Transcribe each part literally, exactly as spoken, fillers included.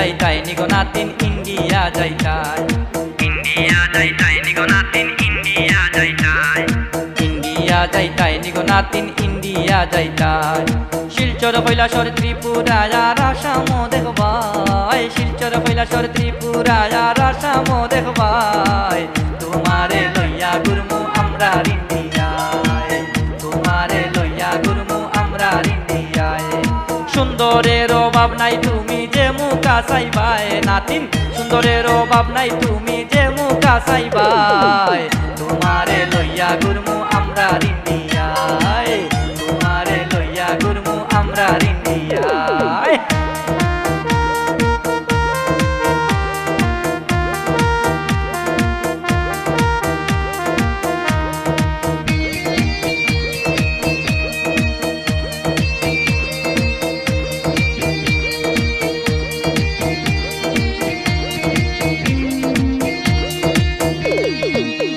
যাইতাই নিগো নাতিন ইন্ডিয়া যাইতাই। ইন্ডিয়া যাইতাই নিগো নাতিন ইন্ডিয়া যাইতাই। ইন্ডিয়া যাইতাই নিগো নাতিন ইন্ডিয়া যাইতাই। শিলচর কৈলাসর ত্রিপুরা আর আসামও দেখবাই। শিলচর কৈলাসর ত্রিপুরা আর আসামও দেখবাই। তোমারে লইয়া ঘুরমু আমরার ইন্ডিয়ায়। তোমারে লইয়া ঘুরমু আমরার ইন্ডিয়ায়। সুন্দরের অভাব নাই তুমি যে মুখা চাইবায় নাতিন। সুন্দরের অভাব নাই তুমি যে মুখা চাইবায়। তোমারে লইয়া ঘুরমু আমরার ইন্ডিয়ায়। তোমারে লইয়া ঘুরমু আমরার ইন্ডিয়ায়।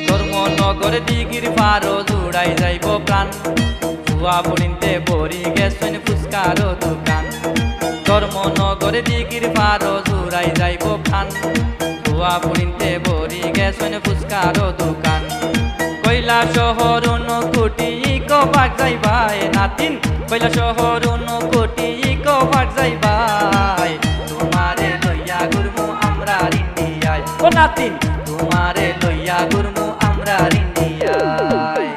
ধর্মনগর দিঘির পারো জুড়াই যাইব প্রাণ। ফুয়া ফুড়িন্তে ভরি গেছইন ফুচকারও দোকান। ধর্মনগর দিঘির পারো জুড়াই যাইব প্রাণ। ফুয়া ফুড়িন্তে ভরি গেছইন ফুচকারও দোকান। কৈলাসহর ঊনকোটি ইকো পার্ক যাইবায় নাতিন। কৈলাসহর ঊনকোটি ইকো পার্ক যাইবায়। তোমারে লইয়া ঘুরমু আমরার ইন্ডিয়ায়। ও নাতিন, তোমারে লইয়া ঘুরমু আমরার ইন্ডিয়ায়।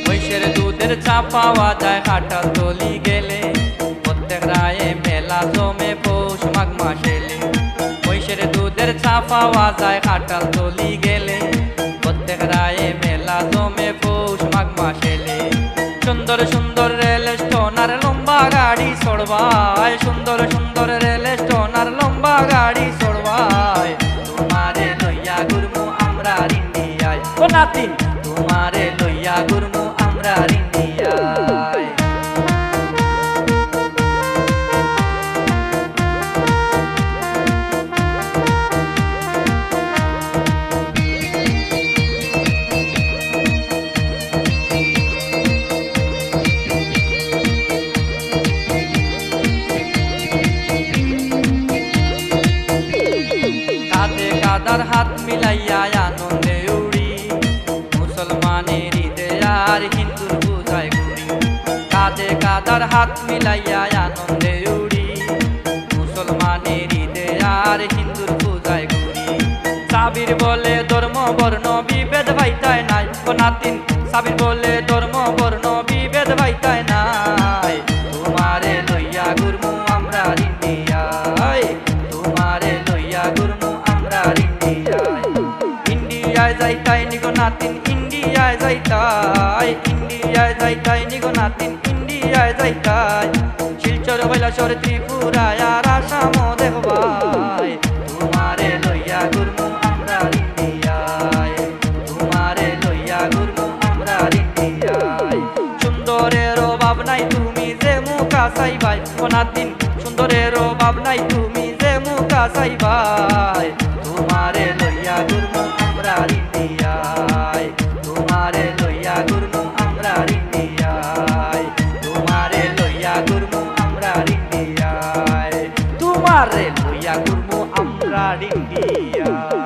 মহিষের দুধের চা পাওয়া যায় কাঁঠালতলি গেলে, প্রত্যেক রায়ে মেলা জমে পৌষ মাঘ মাস এলে। মহিষের দুধের চা পাওয়া যায় কাঁঠালতলি গেলে, প্রত্যেক রায়ে মেলা জমে পৌষ মাঘ মাস এলে। সুন্দর সুন্দর রেল স্টেশন আর লম্বা গাড়ি চড়বায়, সুন্দর সুন্দর রেল স্টেশন আর লম্বা গাড়ি চড়বায়। তোমারে লইয়া ঘুরমু আমরার ইন্ডিয়ায়। ও নাতিন, তোমারে লইয়া ঘুরমু আমরার ইন্ডিয়ায়। কাঁধে কাঁধার হাত মিলাইয়া আনন্দে উড়ি, মুসলমানের ঈদে আর হিন্দুর পূজায় ঘুরি। কাঁধে কাঁধার হাত মিলাইয়া আনন্দে উড়ি, মুসলমানের ঈদে আর হিন্দুর পূজায় ঘুরি। সাবির বলে ধর্ম বর্ণ বিভেদ পাইতায় নাই। ও নাতিন, সাবির বলে ধর্ম বর্ণ বিভেদ পাইতায় নাই। তোমারে লইয়া ঘুরমু আমরার ইন্ডিয়ায়, তোমারে লইয়া ঘুরমু আমরার ইন্ডিয়ায়। ইন্ডিয়ায় যাইতায় নিগো নাতিন, ইন্ডিয়ায় যাইতায়, ইন্ডিয়ায় যাইতায় নিগো নাতিন, ইন্ডিয়ায় যাইতায়। শিলচর কৈলাসর ত্রিপুরা আর আসামও দেখবায়। তোমারে লইয়া ঘুরমু আমরার ইন্ডিয়ায়, তোমারে লইয়া ঘুরমু আমরার ইন্ডিয়ায়। সুন্দরের অভাব নাই তুমি যে মুখা চাইবায়। ও নাতিন, সুন্দরের অভাব নাই তুমি যে মুখা চাইবায়। তোমারে লইয়া ঘুরমু আমরার ইন্ডিয়ায়, তোমারে লইয়া ঘুরমু আমরার ইন্ডিয়ায়, তোমারে লইয়া ঘুরমু আমরার ইন্ডিয়ায়, তোমারে লইয়া ঘুরমু আমরার ইন্ডিয়ায়।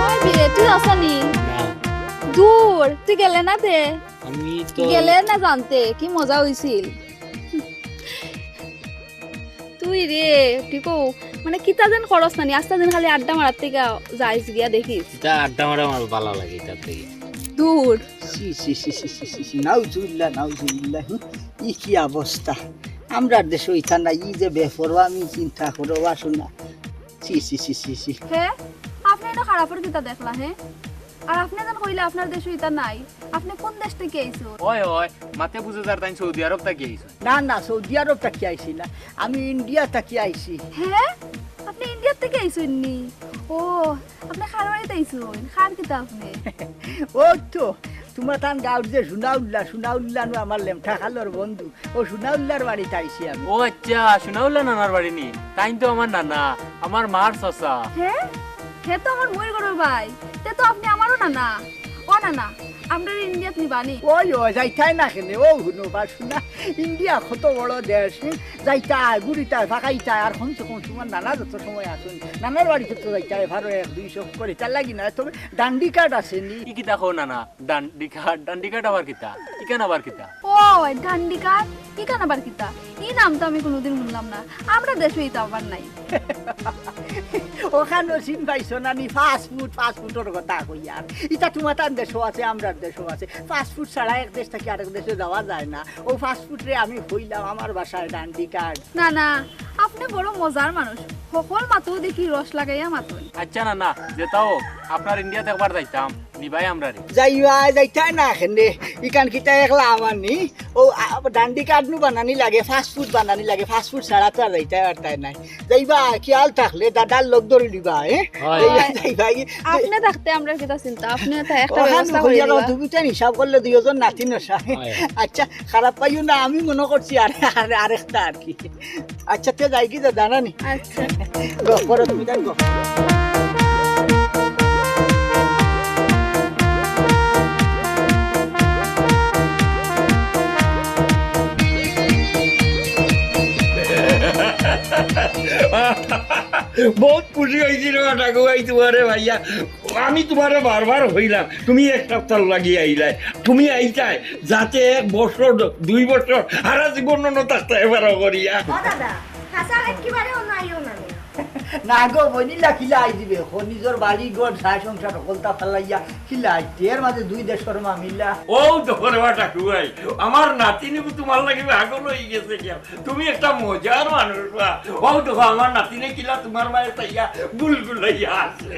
ওই বিয়ে, তুই আছনি? না। দূর, তুই গেলে না দে। আমি তো গেলে না জানতে, কি মজা হইছিল। তুই রে, ঠিক ও, মানে কিতা যেন খরচ নানি, আস্তা দিন খালি আড্ডা মারার থেকে যাইস গিয়া দেখিস। এটা আড্ডা মারা আমার ভালো লাগে, এটা থেকে। দূর। ছি, ছি, ছি, ছি, ছি, ছি, ছি, নাউজুবিল্লাহ, নাউজুবিল্লাহ। হুম, ই কি অবস্থা? আমরার দেশো ইতা নাই, ই যে বেপরোয়া, আমি চিন্তা করো, বাসো না। ছি, ছি, ছি, ছি, ছি। হে, আপনি এটা খারাপের কিতা দেখলা, হে? আর আপনি যেন কইলে আপনার দেশো ইতা নাই, আপনি কোন দেশ থেকে আইছো? ওই, ওই, মাতে বুঝে যার তাই সৌদি আরব থাকি আইছো। না, না, সৌদি আরব থাকি আইছি না, আমি ইন্ডিয়া থাকি আইছি। হে, আপনি ইন্ডিয়া থেকে আইছেন নি? ও, আপনি কার বাড়িত আইছেন? কার কিতা আপনি? ও তো, তুমাতান গাঁওর যে সুনাউল্লা, সুনাউল্লা নু আমার লেমঠা খালর বন্ধু, অউ সুনাউল্লার বাড়িত আইছি আমি। ও আইচ্ছা, সুনাউল্লা নানার বাড়ি নি? তাইন তো আমার নানা, আমার মার চাচা। হে? হে তো আমার মইর ঘরর ভাই। তে তো আপনে আমারও নানা। ও নানা, আমরারে ইন্ডিয়াত নিবা নি? ওই, ওই, যাইতায় না কেনে? অউ হুনো বা সুনা, ইন্ডিয়া কত বড় দেশ, হুম? যাইতায়, ঘুরিতায়, ফাকাইতায়, আর কমসে কম তুমার নানা যত সময় আছইন, নানার বাড়িত তো যাইতায় পারো এক দুই চক্কর, ইতার লাগি না, তবে ডান্ডি কার্ড আছে নি? ই কিতা কও নানা? ডান্ডি কার্ড, ডান্ডি কার্ড আবার কিতা? ইখান আবার কিতা? ও, ডান্ডি কার্ড? ইখান আবার কিতা? ই নাম তো আমি কুনুদিন হুনলাম না। আমরার দেশো ইতা আবার নাই। অখানো চিন পাইছো না নি? ফাস্ট ফুড, ফাস্ট ফুডর কথা কইয়ার। ইতা তুমাতান দেশো আছে, আমরার দেশো আছে। ফাস্ট ফুড ছাড়া এক দেশ থাকি আরেক দেশো যাওয়া যায় না। অউ ফাস্ট ফুডরে আমি কইলাম আমার ভাষায় ডান্ডি কার্ড। না, না, আপনে বড় মজার মানুষ। হকল মাতউ দেখি রস লাগাইয়া মাতইন। আইচ্ছা নানা, যেতা অউক, আপনার ইন্ডিয়াত একবার যাইতাম, নিবায় আমরারে। যাইবায়, যাইতায় না কেনে? ইখান কিতা একলা আমার নি? অউ, আ, ডান্ডি কার্ড নু বানানি লাগে, ফাস্ট ফুড বানানি লাগে, ফাস্ট ফুড ছাড়া তো আর যাইতায় পারতায় নায়। যাইবায়, খিয়াল থাকলে দাদার লগ ধরি নিবায়, এ? হয়। যাইবায়, যাইবায়। আপনে থাকতে আমরার কিতা চিন্তা, আপনে তো একটা অখান ব্যবস্থা করি কইয়া দিবা। দুইটার হিসাব করলে দুইজন নাতি নশা। হয়। আইচ্ছা, খারাপ পাইও না, আমি মনো করছি আর, আর, আরেকটা আর কি। আইচ্ছা, তে যাইগি, দাদা, না নি? আইচ্ছা। গফ করো তুমি, তাই গফ করো। বউত খুশি অইছি রে বা ঠাকু ভাই তুমারে পাইয়া। আমি তুমারে বারবার কইলাম, তুমি এক হাপ্তার লাগি আইলায়, তুমি আইতায় যাতে এক বছর, দুই বছর, হারা জীবন অনো থাকতায় পারো করিয়া। ও দাদা, হাছা একেবারে অনো আইও না নি। না গো, বইন, ইলা কিলা আই দিবে? অখন নিজর বাড়ি ঘর, ছাই সংসার হকলতা ফালাইয়া কিলা আইতে? এর মাঝে দুই দেশর মামিলা। অউ দেখো রে বা ঠাকু ভাই, আমার নাতিনগু তুমার লাগি পাগল অইগেছে গিয়া। তুমি একটা মজার মানুষ বা। অউ দেখো, আমার নাতিনে কিলা তুমার মাঝে চাইয়া গুলগুলাইয়া আছে।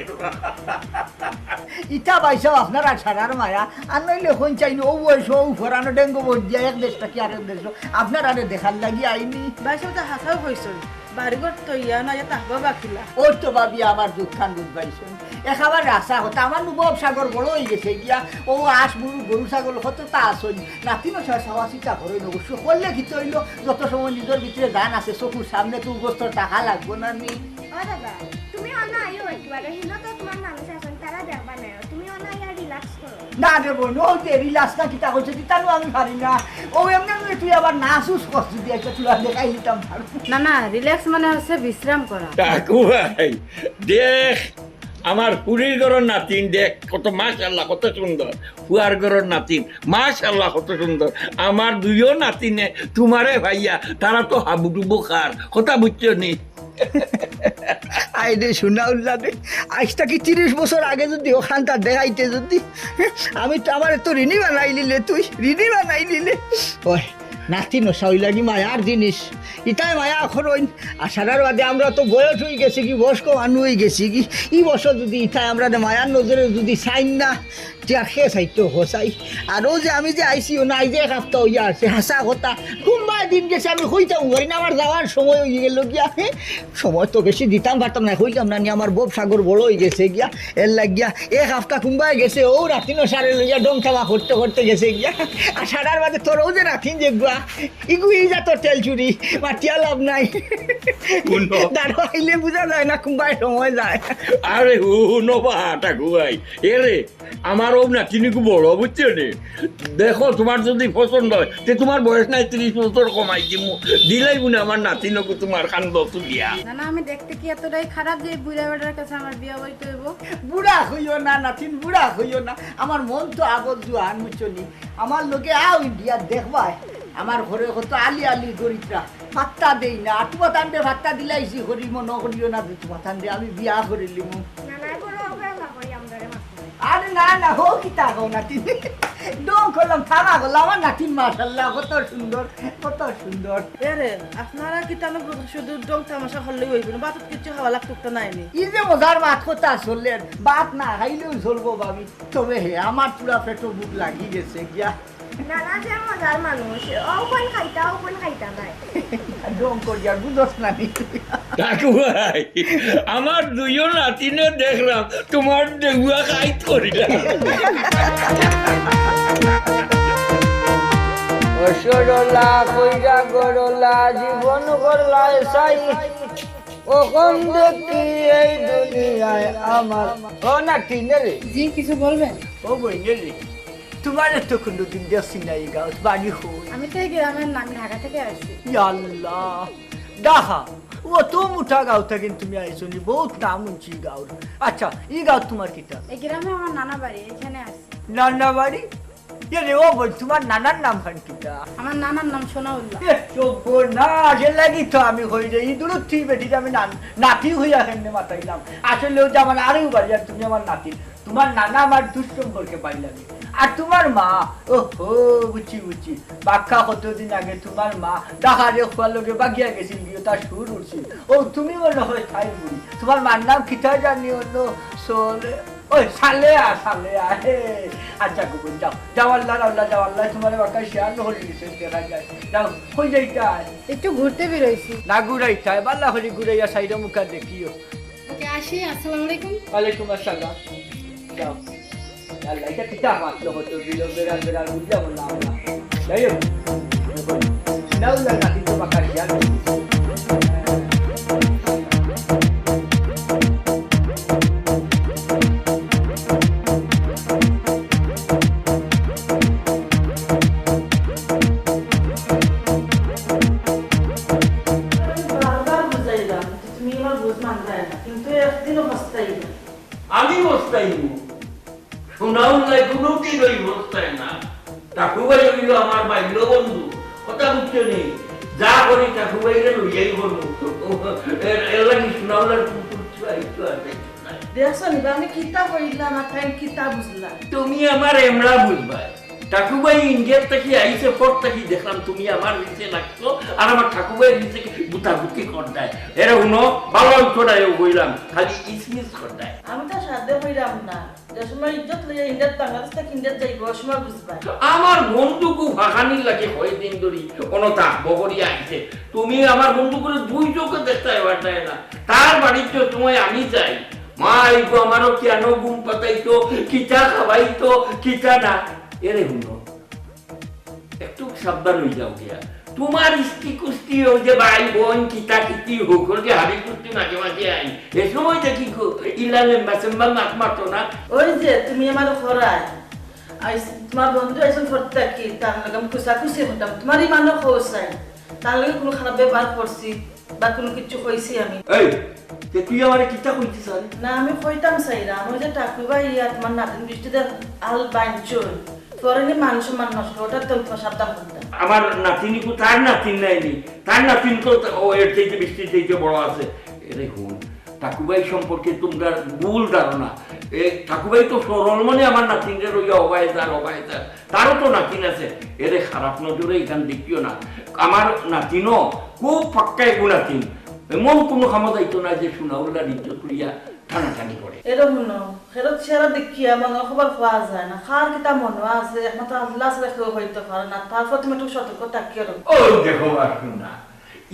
ইতা ভাইসাব আপনারার সারার মায়া, আর নাইলে কইন চাইন, অউ বয়সো অউ ফরানো ডেঙ্গু বই দিয়া এক দেশ থাকি আরেক দেশো আপনারারে দেখার লাগি আইনি। ভাইসাব তো হাছাউ কইছইন, বাড়িঘর থইয়া না, ইয়া থাকবা বা কিলা। অউ তো ভাবি আমার দুঃখখান বুঝবায়নি। একেবারে হাছা কথা, আমার নু ভবসাগর বড় অইগেছে গিয়া, অউ হাঁস, মুরগ, গরু, ছাগল কততা আছইন, নাতিনর সাথে চাওয়া চিতা করইন অবশ্য। করলে কিতা অইলো, যত সময় নিজর ভিতরে জান আছে, চকুর সামনে তো উপস্থিত থাকা লাগবো না নি? ও দাদা, তুমি অনো আইও একেবারে, হিনো তো তুমার মানুষ আছইন, তারা দেখবা না, তুমি অনো আইয়া রিল্যাক্স করো। না রে বইন, অউ যে রিল্যাক্স না কিতা কইছে, কিতা নু আমি পারি না। অউ এমনে নু তুই আবার নাচ উস করছিস দিয়া, একটা চুলা দেখাই দিতাম পারবো। না, না, রিল্যাক্স মানে হচ্ছে বিশ্রাম করা। ঠাকু ভাই, দেখ, আমার ফুরির ঘরর নাতিন দেখ, কত মাশাআল্লাহ, কত সুন্দর। ফুয়ার ঘরর নাতিন, মাশাআল্লাহ, কত সুন্দর। আমার দুইও নাতিনে তুমারে পাইয়া, তারা তো হাবুডুবু খার। কথা বুঝছো নি? আইরে সুনাউল্লা রে, আইজ থাকি তিরিশ বছর আগে যুদি অখানতা দেখাইতে যুদি, আমি তো, আমারে তো ঋণী বানাইলিলে তুই, ঋণী বানাইলিলে। ওই, নাতিনশা অইলা গি মায়ার জিনিস, ইতায় মায়া করইন। আর সারার বাদে আমরা তো বয়স অইগেছে গি, বয়স্ক মানুষ অইগেছি গি, ই বয়সো যুদি ইতায় আমরারে মায়ার নজরে যুদি চাইন না, তে আর কে চাইতো কও চাই। আর অউ যে আমি যে আইছি, অউ নাই যে এক হাপ্তা অইয়া আছে, হাছা কথা। কুনবায় দিন গেছে আমি কইতাম পারি না, আমার যাওয়ার সময় অইগেলো গিয়া। সময় তো বেশি দিতাম পারতাম না, কইলাম না নি, আমার ভবসাগর বড় অইগেছে গিয়া, এর লাগিয়া। এক হাপ্তা কুনবায় গেছে, অউ নাতিনশারে লইয়া ঢং তামা করতে করতে গেছে গিয়া। আর সারার বাদে তোর অউ যে নাতিন যেগুয়া, ইগু ই জাতর তেলচুরি, মাতিয়া লাভ নাই। হুনো। দারো আইলে বুঝা যায় না কুনবায় সময় যায়। আরে হুনো বা, ঠাকু ভাই, এরে, আমার অউ নাতিনগু বড়, বুঝছো নি? দেখো, তুমার যুদি পছন্দ অয়, তে তুমার বয়স নাই, তিরিশ বছর কমাই দিমু। দিলাইমু নে আমার নাতিনগু তুমার কান্দো তুলিয়া। না, না, আমি দেখতে কি এতটাই খারাপ যে বুড়া বেটার কাছে আমার বিয়া বইতে অইবো? বুড়া কইও না, নাতিন, বুড়া কইও না। আমার মন তো আবদ জুয়ান, বুঝছো নি? আমার লগে আও ইন্ডিয়া দেখবায়। আমার ঘরে কত আলি আলি গরিবরা। পাত্তা দেই না। আর তুমাতানরে পাত্তা দিলাইছি করি, মনো করিও না যে তুমাতানরে আমি বিয়া করিলিমু। না, না, বড় অবহেলা করি আমরারে মাফ করি। আরে না, না, হো কিতা কও নাতিন। ঢং করলাম, তামা করলাম, আমার নাতিন মাশাআল্লাহ, কত সুন্দর, কত সুন্দর। এরে, আপনারা কিতা নো শুধু ঢং তামাশা করলেই অইবো না, ভাতত কিচ্ছু খাওয়া লাগতো তো নায় নি। ই যে মজার মাত কথা চলের, ভাত না খাইলেও চলবো ভাবি, তবে হে, আমার পুরা পেটো ভুক লাগি গেছে গিয়া। নানা যে মজার মানুষ, অখন খাইতা, অখন খাইতা নায়। ঢং করিয়ার বুঝস না নি? ঠাকু ভাই, আমার দুইও নাতিনে দেখলাম, তুমার দেহুয়া খাইত করিলা। ও সরলা কইরা গরলা জীবন করলা এসাই, অখন দেখি এই দুনিয়ায় আমার। ও নাতিন রে। জি, কিছু বলবেন? ও বইন রে, তুমারে তো কুনুদিন দেখছি না ই গাঁওত, বাড়ি কই? আমি তো এই গ্রামের না, আমি ঢাকা থেকে আসছি। ইয়া আল্লাহ, ঢাকা? অত মুটা গাঁও থাকি তুমি আইছো নি, বউত নাম হুনছি ই গাঁওর। আচ্ছা, ই গাঁওত তুমার কিতা? এই গ্রামে আমার নানা বাড়ি, এখানে আসছি। নানা বাড়ি? এ রে, ও বইন, তুমার নানার নাম খান কিতা? আমার নানার নাম সোনাউল্লাহ। এ, সর্বনাশ, এর লাগি তো আমি কই রে, ই দূরত তুই বেটি আমি নান-, নাতি কইয়া কেমনে মাতাইলাম। আসলে ও যে আমার আরেক বাড়ি, আর তুমি আমার নাতি। তুমার নানা আমার দুঃসম্পর্কে পাইলাম। আর তুমার মা, ও হো, বুঝছি, বুঝছি। বাক্কা কতদিন আগে তুমার মা ডাকারে খোয়ার লগে বাগিয়া গেছিল, গিয়ে তার সুর উঠছিল। ও, তুমি মনে হয় তাই বুড়ি। তুমার মার নাম কিতা জানি অন্য চলে। ওই, সালেয়া, সালেয়া, হে। আচ্ছা, গো বইন, যাও। যাও, আল্লাহ, আল্লাহ, যাও, আল্লাহ, তুমারে বাক্কা শিয়াল হলি দিছে, দেখা যায়। যাও, কই যাইতায়? একটু ঘুরতে বেরোইছি। না ঘুরাইতায়, বালা করি ঘুরাইয়া সাইডে মুখা দেখিও। ওকে, আসি, আসসালামু আলাইকুম। ওয়ালাইকুম আসসালাম। যাও। আল্লাহ, এটা কিতা মাতলো হতো, বিলো বেড়াল বেড়াল বুঝলাম না আমরা। যাই হোক, না, না, না, কিন্তু বাক্কা শিয়াল। আমি বারবার বুঝাইলাম যে তুমি আমার বুঝ মানতায় না, কিন্তু একদিনও পস্তাই না। আমি পস্তাইমু? সোনাউল্লায় কুনুদিন অই পস্তায় না। টাকু ভাই অইলো আমার বাল্য বন্ধু, কথা বুঝছো নি? যা করি টাকু ভাইরে লইয়াই করমু। এর, এর লাগি সোনাউল্লার কুন কুন চুয়াই চুয়া দেখছো না। দেখছো নি বা, আমি কিতা কইলাম আর তাইন কিতা বুঝলা? তুমি আমার এমরা বুঝবায়। টাকু ভাই ইন্ডিয়ার থাকি আইছে, পর থাকি দেখলাম তুমি আমার নিচে লাগছো, আর আমার টাকু ভাইর নিচে কি গুতাগুতি করতায়। এরে হুনো, বালা অইতো না এও কইলাম, খালি ইসমিস করতায়। আমি তো সাধ্যে কইরাম না। যে সময় ইজ্জত লইয়া ইন্ডিয়াত, বাংলাদেশ থাকি ইন্ডিয়াত যাইবো, ওই সময় বুঝবা। আমার বন্ধুগু ফাঁকানির লাগি কয়দিন ধরি অনো থাকবো করিয়া আইছে। তুমি আমার বন্ধুগুরে দুই চোখে দেখতায় পারতায় না। তার বাড়িত যে সময় আমি যাই, মা আইবো আমারও কিয়ানো ঘুম পাতাইতো, কিতা খাওয়াইতো, কিতা না। এরে হুনো, একটু সাবধান অই যাও গিয়া। তুমার ইস্তি কুস্তি অউ যে ভাই বইন কিতা কিতি হকলকে হাবি কুস্তি মাঝে মাঝে আইন। এ সময় দেখি গো, ইলা লেম্বা সেম্বা মাত মাতো না। ওই যে তুমি আমার খরায়, আইস-, তুমার বন্ধু আইসন ফরতা কি, তার লগে আমি কুসাকুসি হতাম। তুমার ইমানও খোসাই, তার লগে কুনু খারাপ ব্যবহার করছি বা কুনু কিচ্ছু কইছি আমি? এই, তে তুই আমারে কিতা কইতে চাস? না, আমি কইতাম চাইরাম, ওই যে টাকু ভাই আর তুমার নাতিন বৃষ্টিতে আল বাইনছইন, পরে নি মান সম্মান নষ্ট, ওটা তো তুমার সাবধান করতাম। আমার নাতিনিগু তার নাতিন নায়নি, তার নাতিন তো ও এর চাইতে বৃষ্টির চাইতে বড় আছে। এরে হুন, টাকু ভাই সম্পর্কে তুমরার ভুল ধারণা। এ, টাকু ভাই তো সরল মনে আমার নাতিনরে লইয়া অবায় যার, অবায় যার। তারও তো নাতিন আছে, এরে খারাপ নজরে ইখান দেখিও না। আমার নাতিনও খুব পাক্কা এগু নাতিন, এমন কুনু কামো যাইতো না যে সোনাউল্লার ইজ্জত লইয়া টানাটানি করে। এরে হুনো, খেরত চেহারা দেখিয়া মনর খবর পাওয়া যায় না, কার কিতা মনো আছে, একমাত্র আল্লাহ ছাড়া কেউ কইতো পারে না। তারপর তুমি একটু সতর্ক থাকিও। ও দেখো, আর না,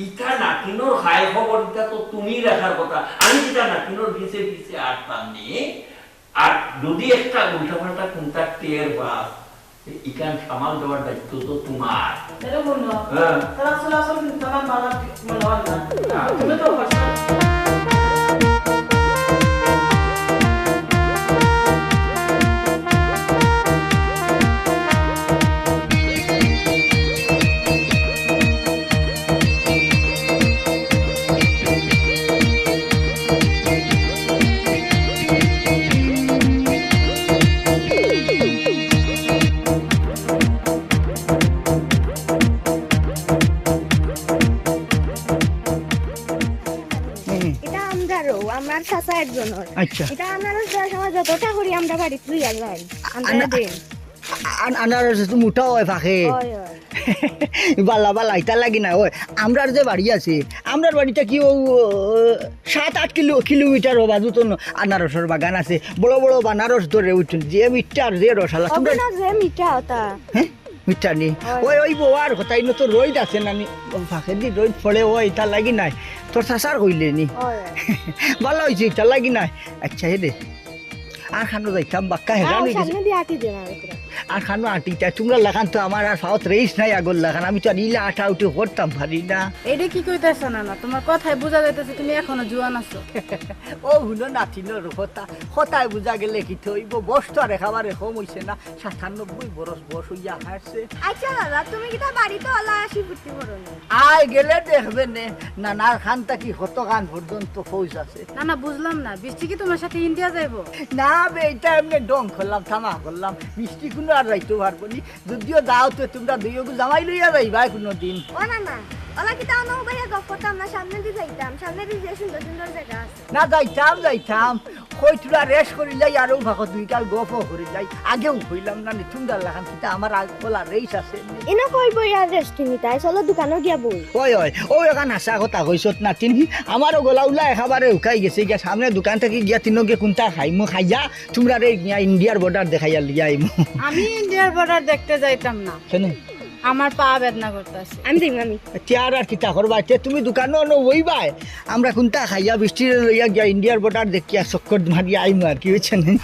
ইতা নাতিনর হায় খবর, ইতা তো তুমি রাখার কথা। আমি কিতা নাতিনর পিছে পিছে আটতাম নি? আর যদি একটা উল্টাপাল্টা কুনতা টের পাস, ইখান সামাল দেওয়ার দায়িত্ব তো তুমার। এরে হুনো, হ্যাঁ। তারা চলাচল কিন্তু আমার বাবার মনে হয় না। না। তুমি তো কষ্ট। হুম। ইটা আমরারও, আমার চাচা একজনর। আচ্ছা। ইটা আনারস দেওয়ার সময় যতটা করি আমরা বাড়িত লইয়া যাই, আমরা আনা-, দিন। আন-, আনারস তো মোটা অয় ফাঁকে। অয়, অয়। বালা, বালা, ইতা লাগি না, অয়। আমরার যে বাড়ি আছে, আমরার বাড়িটা কি ও, ও, সাত আট কিলো, কিলোমিটার অইবো, যত ন-, আনারসর বাগান আছে, বড় বড় বানারস ধরে উঠছইন, যে মিঠা আর যে রসালা। তুমরা অগুনা যে মিঠা অতা। হ্যাঁ? মিঠা নি? অয়। ওই, ওই বওয়ার কথা, ইনো তো রইদ আছে না নি? ফাঁকেদি রইদ পড়ে, অয়, ইতা লাগি নায়। তোর চাচার কইলে নি? অয়। বালা অইছে, ইতা লাগি নায়। আচ্ছা, হে দে। আর খানো যাইতাম, বাক্কা হেরান অই গেছি। সামনে দিয়া আটি দেন আর একটু। আর খানো আটিতায়, তুমরার লাখান তো আমার আর ফাওত রেইস নাই আগর লাখান, আমি তো আর ইলা আটাউটি করতাম পারি না। এইটা কি কইতাছো নানা? তুমার কথায় বুঝা যাইতাছে তুমি এখনো জুয়ান আছো। ও হুনো নাতিনর কথা, কথায় বুঝা গেলে কিতা অইবো, বয়স তো আর একেবারে কম অইছে না, সাতানব্বই বরস বয়স অইয়া হারছে। আচ্ছা দাদা, তুমি কিতা বাড়িত অলা আশি ফুর্তি করো নি? আয় গেলে দেখবে নে, নানার খান থাকি কত খান পর্যন্ত ফৌজ আছে। না, না, বুঝলাম না। বৃষ্টি কি তুমার সাথে ইন্ডিয়া যাইবো? না বে, ইটা এমনে ঢং করলাম, তামাশা করলাম। বৃষ্টি কুনু আর যাইতো পারবো নি। যদিও যাও তো তুমরা দুইওগু জামাই লইয়া যাইবায় কুনুদিন। ও না, না। অলা কিতা অনো উবাইয়া গপ করতাম না, সামনেদি যাইতাম। সামনেদি যে সুন্দর সুন্দর জাগা আছে। না, যাইতাম, যাইতাম। কই থুড়া রেস্ট করিলাই, আরো ফাঁকো দুই গাল গপও করিলাই। আগেউ কইলাম না নি, তুমরার লাখান কিতা আমার আগ-, অলা রেইস আছে নি। ইনো কই বইয়া রেস্ট নিতায়? চলো দোকানো গিয়া বই। ওই, ওই, অউ এখান হাছা কথা কইছত নাতিন। আমারও গলা উলা একেবারে হুকাই গেছে গিয়া, সামনে দোকান থাকি গিয়া তিনোগে কুনতা খাইমু, খাইয়া তুমরারে গিয়া ইন্ডিয়ার বর্ডার দেখাইয়া লইয়া আইমু। আমি ইন্ডিয়ার বর্ডার দেখতে যাইতাম না। কেনে? আমার পা বেদনা করতাছে। আমি যাইমু, আমি। তে আর, আর কিতা করবায়? তে তুমি দোকানো অনো বইবায়। আমরা কুনতা খাইয়া বৃষ্টিরে লইয়া গিয়া ইন্ডিয়ার বর্ডার দেখিয়া চক্কর মারিয়া আইমু আর কি, বুঝছো নি?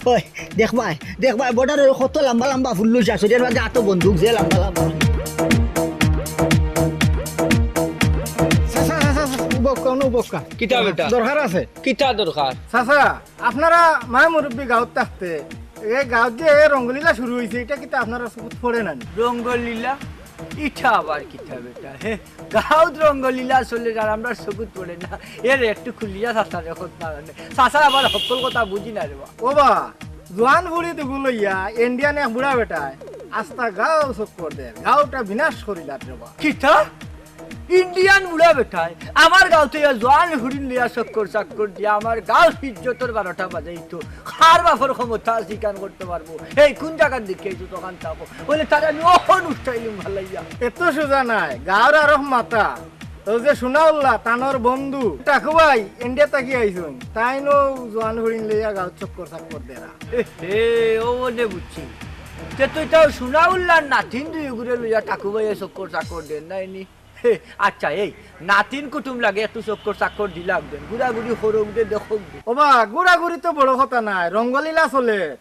ওই, দেখবায়, দেখবায়, বর্ডারো কত লাম্বা লাম্বা ফুল্লুস আছে, এর মাঝে অত বন্দুক যে লাম্বা লাম্বা। চাচা, চাচা, চাচা, উবাউক্কা, অনো উবাউক্কা। কিতা বেটা? দরকার আছে। কিতা দরকার? চাচা, আপনারা মা-মুরব্বি গাঁওত থাকতে, এ গাঁওত যে এ রঙ্গলীলা শুরু অইছে, ইটা কিতা আপনারার চকুত পড়ে না নি? রঙ্গলীলা? ইটা আবার কিতা বেটা? হে, গাঁওত রঙ্গলীলা চলের আর আমরার চকুত পড়ে না। এরে একটু খুলিয়া চাচারে কইতা পারইন। চাচায় আবার হক্কল কথা বুঝি না রে বা। ও বা, জোয়ান ফুড়ি দুগু লইয়া ইন্ডিয়ান এক বুড়া বেটায় আস্তা গাঁও চক্কর দের, গাঁওটা বিনাশ করিলার রে বা। কিতা? ইন্ডিয়ান বুড়া বেটায় আমার গাঁওত ইয়া জোয়ান ফুড়িন লইয়া চক্কর চাক্কর দিয়া আমার গাঁওর ইজ্জতর বারোটা বাজাইতো। কার বাপর ক্ষমতা আছে ইখান করতে পারবো? এই কুন জাগাত দেখিয়া আইছো দোকান থাকো? বলে, "তারে আমি অখন উঠাইলিমু ফালাইয়া।" এত সোজা নায়, গাঁওর আরক মাথা। অউ যে সোনাউল্লা, তানর বন্ধু, টাকু ভাই, ইন্ডিয়া থাকি আইছইন। তাইনও জোয়ান ফুড়িন লইয়া গাঁওত চক্কর চাক্কর দেরা। এ হে, অউ মনে বুঝছি। তে তুই তাও সোনাউল্লার নাতিন দুইগুরে লইয়া টাকু ভাইয়ে চক্কর চাক্কর দের নায় নি? হে, আচ্ছা, এই নাতিন কুটুম লাগে একটু চক্কর চাক্কর দিলাউক দেন, ঘুরাঘুরি করউক দে, দেখউক দে। ও বা, ঘুরাঘুরি তো বড় কথা নায়, রঙ্গলীলা চলের।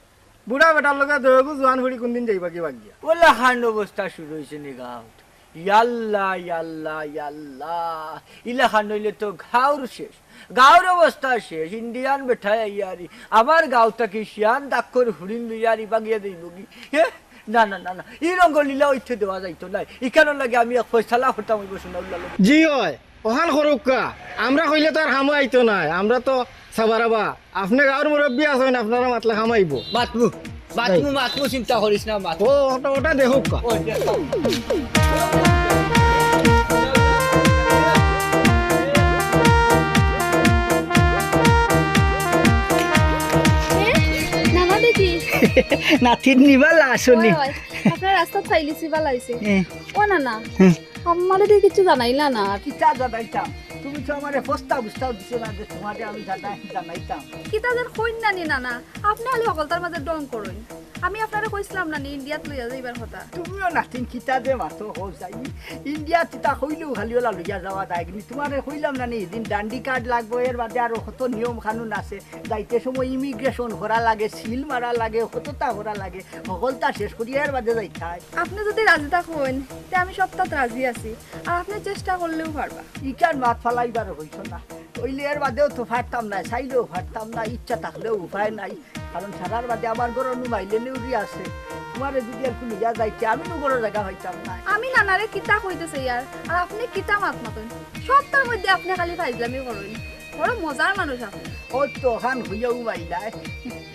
বুড়া বেটার লগে দুইওগু জোয়ান ফুড়ি কুনদিন যাইবা কি বাগিয়া? অলাখান অবস্থা শুরু অইছে নি গাঁওত। ইয়াল্লা, ইয়াল্লা, ইয়াল্লা। ইলাখান অইলে তো গাঁওর শেষ। গাঁওর অবস্থা শেষ। ইন্ডিয়ান বেটায় আইয়ারি আমার গাঁও থাকি শিয়ান ডাক্কর ফুড়িন লইয়ারি বাগিয়া যাইবো গি? হে? না, না, না, না। ই রঙ্গলীলা অইতে দেওয়া যাইতো নায়। ইখানর লাগি আমি এক ফয়সালা করতাম অইবো সোনাউল্লার লগে। জি অয়। অখান করউক্কা, আমরা কইলে তো আর কামো আইতো নায়, আমরা তো সাবারাবা। আপনে গাঁওর মুরব্বি আছইন, আপনারা মাতলে কাম আইবো। মাতমু, মাতমু, যাই। মাতমু, চিন্তা করিস না, মাতমু। ও, ওটা, ওটা দেখউক্কা। ও, দেখো। এ, নানা দেখি। নাতিন নি ভালা আছো নি? অয়, অয়। আপনারে রাস্তাত পাইলিছি, ভালা অইছে। এ। ও নানা, হুম। আমারে তো কিচ্ছু জানাইলা না। কিতা জানাইতাম? তুমি তো আমারে প্রস্তাব উস্তাব দিছো না যে তুমারে আমি জানাই-, জানাইতাম। কিতা যেন কইন না নি নানা, আপনে খালি হকলতার মাঝে ঢং করইন। আমি আপনারে কইছলাম না নি ইন্ডিয়াত লইয়া যাইবার কথা। তুমিও নাতিন কিতা যে মাতো কও যাই। ইন্ডিয়াত ইতা কইলেউ খালি অলা লইয়া যাওয়া যায় নি। তুমারে কইলাম না নি, হিদিন ডান্ডি কার্ড লাগবো, এর বাদে আরো কত নিয়ম কানুন আছে। যাইতে সময় ইমিগ্রেশন করা লাগে, সিল মারা লাগে, কততা করা লাগে, হকলতা শেষ করিয়া এর বাদে যাইতায়। আপনে যুদি রাজি থাকইন, তে আমি সবতাত রাজি আছি। আর আপনে চেষ্টা করলেউ পারবা। ইখান মাত ফালাইবার অইছো না। অইলে এর বাদেও তো পারতাম নায়, চাইলেও পারতাম নায়, ইচ্ছা থাকলেও উপায় নাই। কারণ সারার বাদে আমার ঘরর নু মাইলে নেউরি আছে। তুমারে যুদি একটু লইয়া যাইতে, আমি নু ঘরো জাগা পাইতাম নায়। আমি নানারে কিতা কইতে চাইয়ার, আর আপনে কিতা মাত মাতইন? সবতার মধ্যে আপনে খালি ফাইজলামি করইন। বড় মজার মানুষ আপনে। অউ তো অখান কইয়াউ মাইলায়।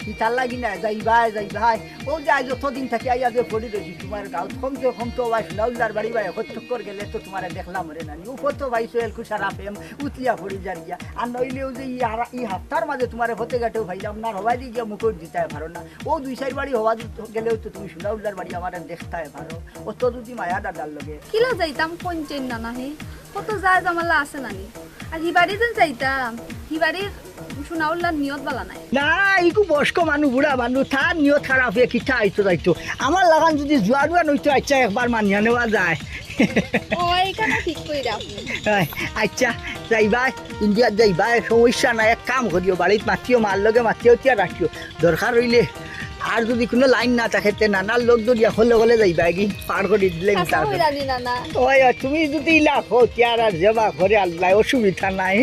ইতার লাগি না, যাইবায়, যাইবায়। অউ যে আইজ অতদিন থাকি আইয়া যে পড়ি রইছি তুমার গাঁওত, কমসে কম তো ভাই সোনাউল্লার বাড়ি ভাই, এক চক্কর গেলে তো তুমারে দেখলাম রে নানি। উপর তো ভাই সোহেল খুশার আফেম উতলিয়া পড়ি যার গিয়া। আর নইলেউ যে ই হারা-, ই হাপ্তার মাঝে তুমারে পথে ঘাটেও পাইলাম না, হবায়দি গিয়া মুখো দিতায় পারো না। অউ দুই চাইর বাড়ি হবায়দি গেলেউ তো তুমি সোনাউল্লার বাড়ি আমারে দেখতায় পারো। অত যুদি মায়া দাদার লগে। কিলা যাইতাম কইন চাইন নানা হে? কত যা ঝামেলা আছে নানি। আর হিবাড়ি যেন যাইতাম, হিবাড়ির সোনাউল্লার নিয়ত ভালা নায়। না, ইগু বয়স্ক মানুষ, বুড়া মানুষ, তার নিয়ত খারাপ অইয়া কিতা আইতো যাইতো। আমার লাখান যুদি জুয়ান উয়ান অইতো, আইচ্ছা, একবার মানিয়া নেওয়া যায়। ও, ইখানও ঠিক কইরা আপনে। আইচ্ছা, যাইবায়, ইন্ডিয়াত যাইবায়, সমস্যা নাই, এক কাম করিও, বাড়িত মাতিও, মার লগে মাতিও, তিয়া রাখিও। দরকার অইলে আর যুদি কুনু লাইন না থাকে, তে নানার লগ ধরিয়া হলে হলে যাইবায়গি, পার করি দিলে আচ্ছা, ইতা আছে। কইরা নি নানা। ওই, ওই, তুমি যুদি ইলা কও, তে আর, আর যাবা ঘরে, আল্লাহ, অসুবিধা নাই,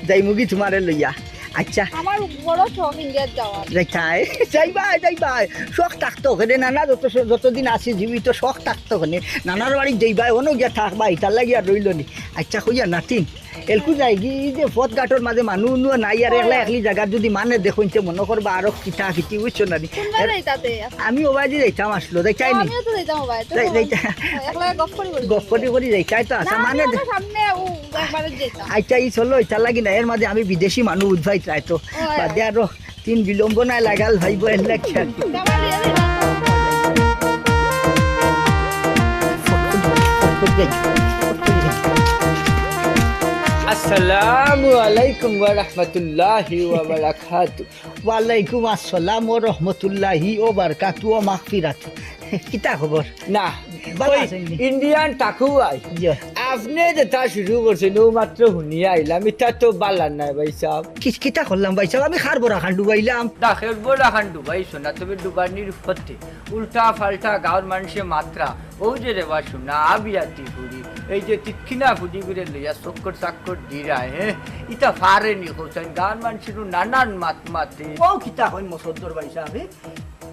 যাইমুগি তুমারে লইয়া। আচ্ছা। আমার বড় শখ ইন্ডিয়াত যাওয়ার। যাইতায়, যাইবায়, যাইবায়। শখ থাকতো কেনে, নানা যত স-, যতদিন আছি জীবিত, শখ থাকতো কেনে। নানার বাড়িত যাইবায়, অনো গিয়া থাকবায়, ইতার লাগি আর রইলো নি। আচ্ছা, কইয়া নাতিন, এলকু যাইগি, ই যে পথ ঘাটর মাঝে মানুষ উনুও নাই, আর একলা একলি জাগাত যুদি মানে দেখইন, তে মনো করবা আরো কিতা কিতি, বুঝছো না নি? কুনবায় যাইতায় তে? আমি ওবায়দি যাইতাম আসলো, যাইতায় নি? আমিও তো যাইতাম ওবায়দি, যাই-, যাইতায়। একলা গপ করি করি গপ করি করি যাইতায় তো, আচ্ছা, না, মানে আমি দে- ওনার সামনে ও একবারে যাইতাম। আচ্ছা, ই চলো, ইতার লাগি না, এর মাঝে আমি বিদেশি মানুষ উঠবাই চাই তো, ওই, বাদে ওই। আরো তিন বিলম্ব নাই লাগাল ভাইবো, এর লাগি আর কি। আসসালামু আলাইকুম ওয়া রাহমাতুল্লাহি ওয়া বারাকাতুহু। ওয়ালাইকুম আসসালাম ওয়া রাহমাতুল্লাহি ওয়া বারাকাতুহু ওয়া মাগফিরাতুহু। কিতা খবর? না, ভালা ওই আছইন নি? ইন্ডিয়ান ঠাকু ভাই, জি। আপনে যেটা শুরু করছইন, ও মাত্র হুনিয়া আইলাম, ইটা তো ভালা নায় ভাই সাব। কি-, কিতা করলাম ভাই সাব? আমি কার বড়া খান ডুবাইলাম? না, কেউর বড়া খান ডুবাইছো না, তবে ডুবানির পথে উল্টা পাল্টা গাঁওর মানষে মাতরা, ও যে রে বা শুনা, আবিয়াতি ফুড়ি, এই যে তিক্কিনা ফুড়িগুরে লইয়া চক্কর চাক্কর দিরায়, হে? ইতা পারে নি কওছাইন, গাঁওর মানষে নানান মাত মাতে। ও কিতা কইন মসদ্দর ভাই সাব, হে?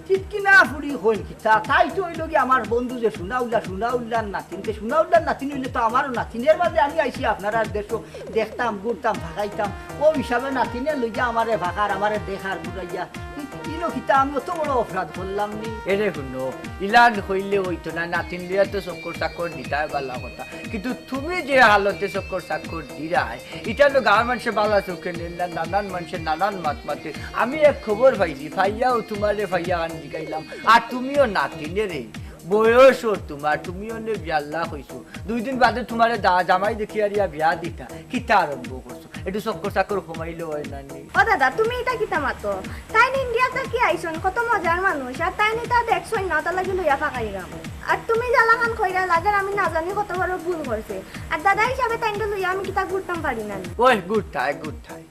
ঠিক কি না ফুড়ি কইন কিতা? তাই তো অইলো গি আমার বন্ধু যে সুনাউল্লা, সুনাউল্লার নাতিন। তে সুনাউল্লার নাতিন অইলে তো আমারও নাতিন। এর মাঝে আমি আইছি আপনারার দেশো, দেখতাম, ঘুরতাম, ফাকাইতাম। ও হিসাবে নাতিনে লইয়া আমারে ফাকার, আমারে দেখার ঘুরাইয়া। ই-, ইনো কিতা আমি অত বড় অপরাধ করলাম নি? এরে হুনো, ইলান কইলে অইতো না, নাতিন লইয়া তো চক্কর চাক্কর দিতায় ভালা কথা। কিন্তু তুমি যে হালতে চক্কর চাক্কর দিরায়, ইটা তো গাঁওর মানষে ভালা চউখে নেইন না, নানান মানষে নানান মাত মাতে। আমি এক খবর পাইছি, পাইয়াও তুমারে পাইয়া আন জিগাইলাম। আর তুমিও নাতিনে রে, বয়সও তুমার, তুমিও নে বিয়াল্লা কইছো। দুই দিন বাদে তুমারে দা-, জামাই দেখিয়ার ইয়া বিয়া দিতা, কিতা আরম্ভ করছো? একটু চক্কর চাক্কর কমাইলে অয় না নি? ও দাদা, তুমি ইটা কিতা মাতো? তাইন ইন্ডিয়া থাকি আইছইন, কত মজার মানুষ, আর তাইন ইতা দেখছইন না, অটার লাগি লইয়া ফাকাইরাম। আর তুমি যেলাখান কইরায়, লাগের আমি না জানি কত বড় ভুল করছি। আর দাদা হিসাবে তাইনরে লইয়া আমি কিতা ঘুরতাম পারি না নি? ওই ঘুরতায়, ঘুরতায়।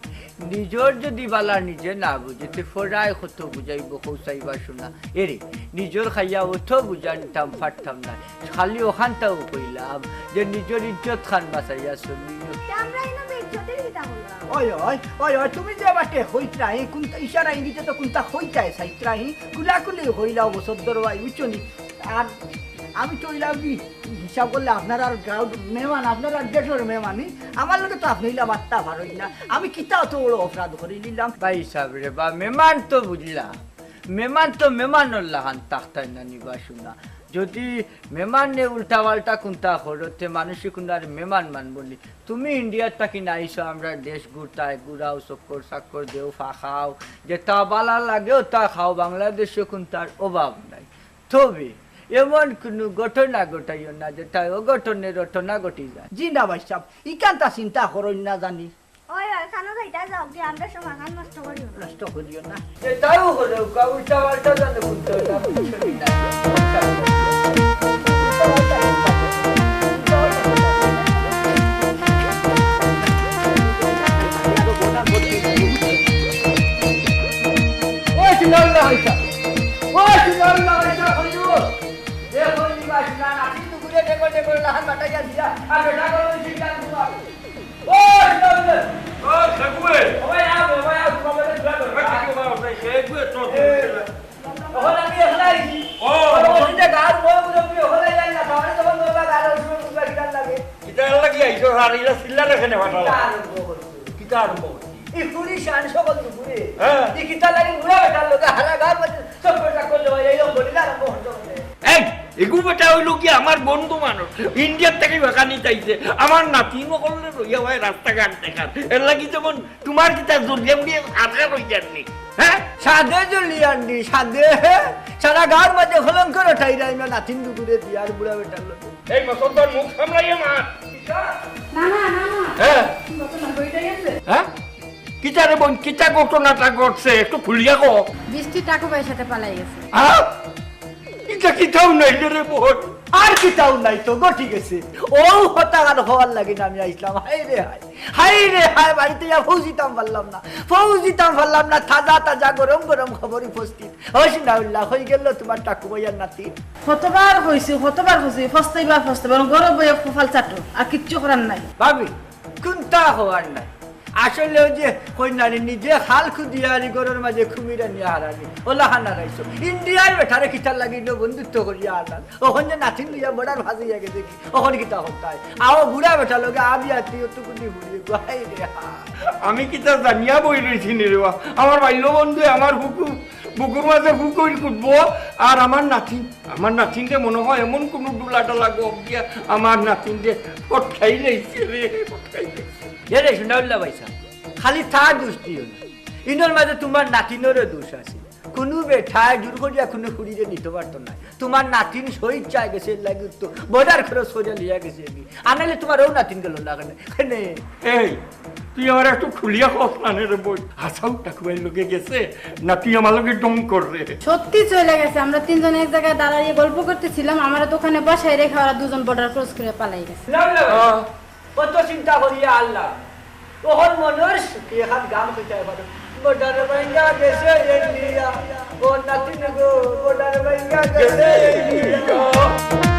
নিজর যুদি বালা নিজে না বুঝে, তে পরায় কত বুঝাইবো, কউছাইবা শুনা। এরে, নিজর খাইয়া অত বুঝা নিতাম পারতাম না। খালি অখানটাউ কইলাম যে নিজর ইজ্জত খান বাঁচাইয়া চলিও। তে আমরা ইনো বেইজ্জতির কিতা করলাম? ওই, ওই, ওই, ওই, তুমি যে বাটে কইতরায়, কুনতা ইশারা ইঙ্গিতে তো কুনতা কইতায় চাইতরায়, কুলাকুলি কইলাও মসদ্দর ভাই, বুঝছো নি? আর আমি তো অইলাম কি, হিসাব করলে আপনারার গাঁওর মেহমান, আপনারার দেশর মেহমান, ই আমার লগে তো আপনে ইলা মাততা পারইন না। আমি কিতা অত বড় অপরাধ করিলিলাম? ভাই সাব রে বা, মেহমান তো বুঝলাম, মেহমান তো মেহমানর লাখান থাকতায় না নি বা শুনা। যুদি মেহমানে উল্টা পাল্টা কুনতা করো, তে মানষে কুনু আর মেহমান মানবো নি? তুমি ইন্ডিয়ার থাকি না আইছো, আমরার দেশ ঘুরতায়, ঘুরাও, চক্কর চাক্কর দেও, ফাকাও, যেটা বালা লাগে অটা খাও, বাংলাদেশো কুনতার অভাব নাই। তবে এমন কুনু ঘটনা ঘটাইও না, যেটা অঘটনে রটনা ঘটি যায়। জি না ভাই সাব, ইখানতা চিন্তা করইন না জানি। ওই, ওই, খানো যাইতা যাও, কি আমরা সময়খান নষ্ট করিও না। নষ্ট করিও না। এটাও হলো, কা-, উল্টা পাল্টা জানো কুনটা, ওটা বুঝছো কি না? ওই, কি লড়লা হইতা? ওই, কি লড়লা হইতা? হইল। এ হইল, বাসি না, নাতি তো ঘুরে দেখো, দেখো, লাহান বাটাইয়া দিয়া, আর বেটা করো, ওই সিদ্ধান্ত তোমার। ওই, সামনে। ওই, সামনে। ওই, আও, ওই, আও, তোমার মধ্যে ঘুরে ধরো। ওই, সামনে, ওই, সামনে, ওই, সামনে। এ, তখন আমি এখানে আইছি। ও। তখন ওই যে গাছ বই গুলো তুমি ওখানে যাই না, তাহলে তখন তোমার গাছ ওই সময় বুঝবা কিতার লাগে। কিতার লাগি আইছো, আর এরা চিল্লা লেখে নেওয়া কিতা আরম্ভ করছো? কিতা আরম্ভ করছো? এই পুরি শান সকল দুপুরে। হ্যাঁ। এই কিতার লাগি বুড়া বেটার লগে হারা গাছ মধ্যে চক্কর চক্কর দেওয়া, এই রকম বলি না আরম্ভ করছো। এই, এগু বেটা অইলো কি আমার বন্ধু মানুষ। ইন্ডিয়ার থাকি বাগানি চাইছে। আমার নাতি মকলরে লইয়া হয় রাস্তাঘাট দেখার। এর লাগি যেমন তোমার কিতা জুলিয়ান দিয়ে আধার হই যাননি, হ্যাঁ? সাদে জুলিয়ান দি, সাদে, সারা গাঁওর মধ্যে কলঙ্ক রটাইরায় না, নাতিন দুপুরে দিয়ার বুড়া বেটার লগে। এই মুসলমান মুখ সামলাইয়া মা। না, না, না, না। হ্যাঁ? ঘটনা ঘটে গেছে। হ্যাঁ? কিতা রে বোন, কিতা ঘটনাটা ঘটছে? একটু খুলিয়া কও। বৃষ্টি ঠাকু ভাইর সাথে পালাই গেছে। হ্যাঁ? ইটা কিতাও নাইলে রে বোন। আর কিতাও নাই তো, ঘটি গেছে। অউ হতাগান হওয়ার লাগি না আমি আইসলাম। হায় রে হায়, হায় রে হায়, বাড়িত ইয়া পৌঁছিতাম পারলাম না, পৌঁছিতাম পারলাম না। তাজা তাজা গরম গরম খবর উপস্থিত। ও সিনাউল্লাহ, কই গেল তুমার টাকু ভাইয়ার নাতি? কতবার কইছি, কতবার কইছি, ফস্তাইবা, ফস্তাইবা, ঘরো বইয়া কপাল চাটো, আর কিচ্ছু করার নাই। ভাবি, কুন্তা হওয়ার নাই। আসলে অউ যে কইন্যারে নিজে খাল খুদিয়া আনি ঘরর মাঝে কুমির আনিয়া হারানি, অলা হানা রাইছো। ইন্ডিয়ার বেটারে কিতার লাগি ইনো বন্ধুত্ব করিয়া আনার। অখন যে নাতিন লইয়া বর্ডার ফাঁসিয়া গেছে কি, অখন কিতা করতায়? আও বুড়া বেটা লগে আবি আতি অতটুকুনি হুড়িয়ে গো, হায় রে হায়। আমি কিতা জানিয়া বই রইছি নি রে বা? আমার বাল্য বন্ধু, আমার বুকু, বুকুর মাঝে বুকুর কুটবো, আর আমার নাতিন, আমার নাতিনরে মনে হয় এমন কুনু ডুলা ডালা গপ দিয়া আমার নাতিনরে পটকাই লাইছে রে, পটকাই লাইছে। এ রে, সিনাউল্লাহ ভাইসাব, খালি তার দোষ দিও না, ইনোর মাঝে তুমার নাতিনরও দোষ আছে। কুনু বেটায় জোর করিয়া কুনু ফুড়িরে নিতো পারতো নায়। তুমার নাতিন স্বইচ্ছায় গেছে, এর লাগি তো বর্ডার খরচ করিয়া লইয়া গেছে এগি। আনাইলে তুমার অউ নাতিন গেল না কেনে? কেনে? এই, তুই আমারে একটু খুলিয়া কস না রে বই। হাছাউ টাকু ভাইর লগে গেছে, না তুই আমার লগে ঢং কররে? সত্যি চলে গেছে। আমরা তিনজন এক জায়গায় দাঁড়াইয়া গল্প করতেছিলাম, আমারে দোকানে বসাই রেখে ওরা দুজন বর্ডার ক্রস করে পালাই গেছে। না, না, না। আহ। অত চিন্তা করিয়া আল্লাহ। অখন মনর সুখে এখান গান কইতায় পারো। বর্ডার ভাঙ্গা গেছে ইন্ডিয়া, ও নাতিন গো, বর্ডার ভাঙ্গা গেছে ইন্ডিয়া।